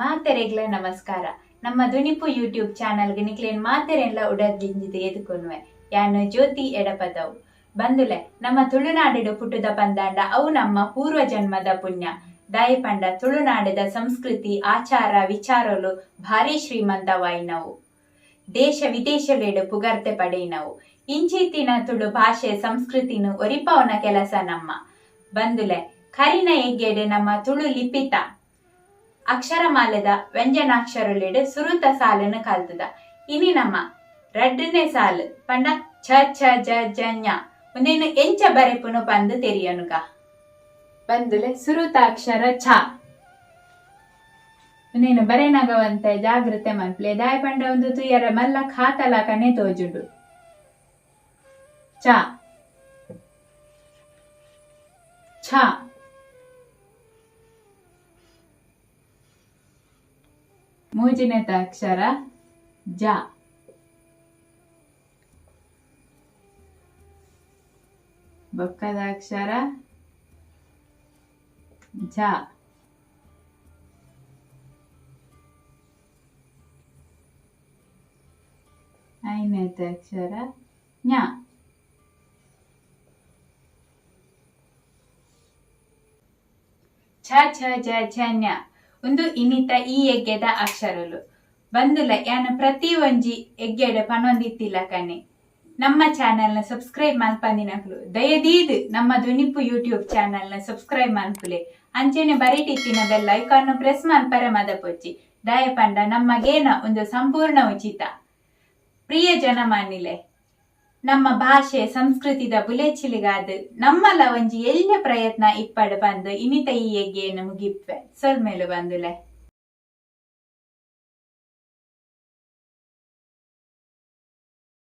ಮಾತೆರೆಗ್ಲ ನಮಸ್ಕಾರ. ನಮ್ಮ ದುನಿಪು ಯೂಟ್ಯೂಬ್ ಚಾನಲ್ಗೆ ನಿಕ್ಲೇನ್ ಮಾತೆರೆನ್ಲ ಉಡಲ್ದಿಂಜಿದ್ ಎದುಕೊನುವೆ. ಯಾನ್ ಜ್ಯೋತಿ ಎಡಪದವು. ಬಂದುಲೆ, ನಮ್ಮ ತುಳುನಾಡುಡು ಪುಟ್ಟುದ ಪಂದಾಂಡ ಅವು ನಮ್ಮ ಪೂರ್ವ ಜನ್ಮದ ಪುಣ್ಯ. ದಾಯೆ ಪಂಡ ತುಳುನಾಡುದ ಸಂಸ್ಕೃತಿ, ಆಚಾರ ವಿಚಾರೊಲು ಭಾರಿ ಶ್ರೀಮಂತವಾಯಿನವು. ದೇಶ ವಿದೇಶಲೆಡ್ ಪುಗರ್ತೆ ಪಡೆಯಿನವು. ಇಂಚಿತ್ತಿನ ತುಳು ಭಾಷೆ ಸಂಸ್ಕೃತಿನ್ ಒರಿಪಾವುನ ಕೆಲಸ ನಮ್ಮ. ಬಂದುಲೆ, ಕರಿನ ಎಗ್ಗೆಡ್ ನಮ್ಮ ತುಳು ಲಿಪಿತ ಅಕ್ಷರಮಾಲೆದ ವ್ಯಂಜನಾಕ್ಷರೊಲೆಡ್ ಸುರುತ ಸಾಲುನು ಕಲ್ತುದ. ಇನಿ ನಮ್ಮ ರಡ್ಡನೇ ಸಾಲು ಪಂಡ ಛ ಛ ಜ ಜ ಞ ಉಂದೆನ್ ಎಂಚ ಬರೆಪುನು ಪಂದ್ ತೆರಿಯೊನುಗ. ಬಂದುಲೆ, ಸುರುತ ಅಕ್ಷರ ಛ. ಉಂದೆನ್ ಬರೆನಗ ಒಂತೆ ಜಾಗ್ರತೆ ಮನ್ಪುಲೆ, ದಾಯೆ ಪಂಡ ಉಂದು ತೂಯರೆ ಮಲ್ಲ ಖಾತಲಕನೆ ತೋಜುಂಡು. ಚ, ಛ, ಮೂಜಿನೆತ ಅಕ್ಷರ ಜ, ಬೊಕ್ಕದ ಅಕ್ಷರ ಝ, ಐದನೇತ ಅಕ್ಷರ ಞ. ಛ ಛ ಜ ಝ ಞ ಉಂದು ಇನಿತ ಈ ಎಗ್ಗೆದ ಅಕ್ಷರೊಲು. ಬಂದುಲ, ಯಾನ್ ಪ್ರತಿ ಒಂಜಿ ಎಗ್ಗೆಡ್ ಪನೊಂದಿತ್ತಿಲಕನೆ ನಮ್ಮ ಚಾನೆಲ್ನ ಸಬ್ಸ್ಕ್ರೈಬ್ ಮಲ್ಪಂದಿನಕುಲು ದಯದೀದ್ ನಮ್ಮ ದುನಿಪು ಯೂಟ್ಯೂಬ್ ಚಾನೆಲ್ನ ಸಬ್ಸ್ಕ್ರೈಬ್ ಮನ್ಪುಲೆ. ಅಂಚೆನೆ ಬರಿಟಿತ್ತಿನ bell icon press ಮನ್ಪರೆ ಮದಪೊಚ್ಚಿ. ದಾಯೆ ಪಂಡ ನಮ್ಮ ಗೇನ ಉಂದು ಸಂಪೂರ್ಣ ಉಚಿತ. ಪ್ರಿಯ ಜನಮಾನಿಲೆ, ನಮ್ಮ ಭಾಷೆ ಸಂಸ್ಕೃತಿದ ಬುಲೆಚಿಲಿಗಾದ್ ನಮ್ಮಲ ಒಂಜಿ ಎಲ್ಯ ಪ್ರಯತ್ನ ಇಪ್ಪಡ್ ಪಂದ್ ಇನಿತ ಈ ಎಗ್ಗೆಯನ್ನು ಮುಗಿಪ್ವೆ. ಸೊಲ್ಮೆಲು ಬಂದುಲೆ.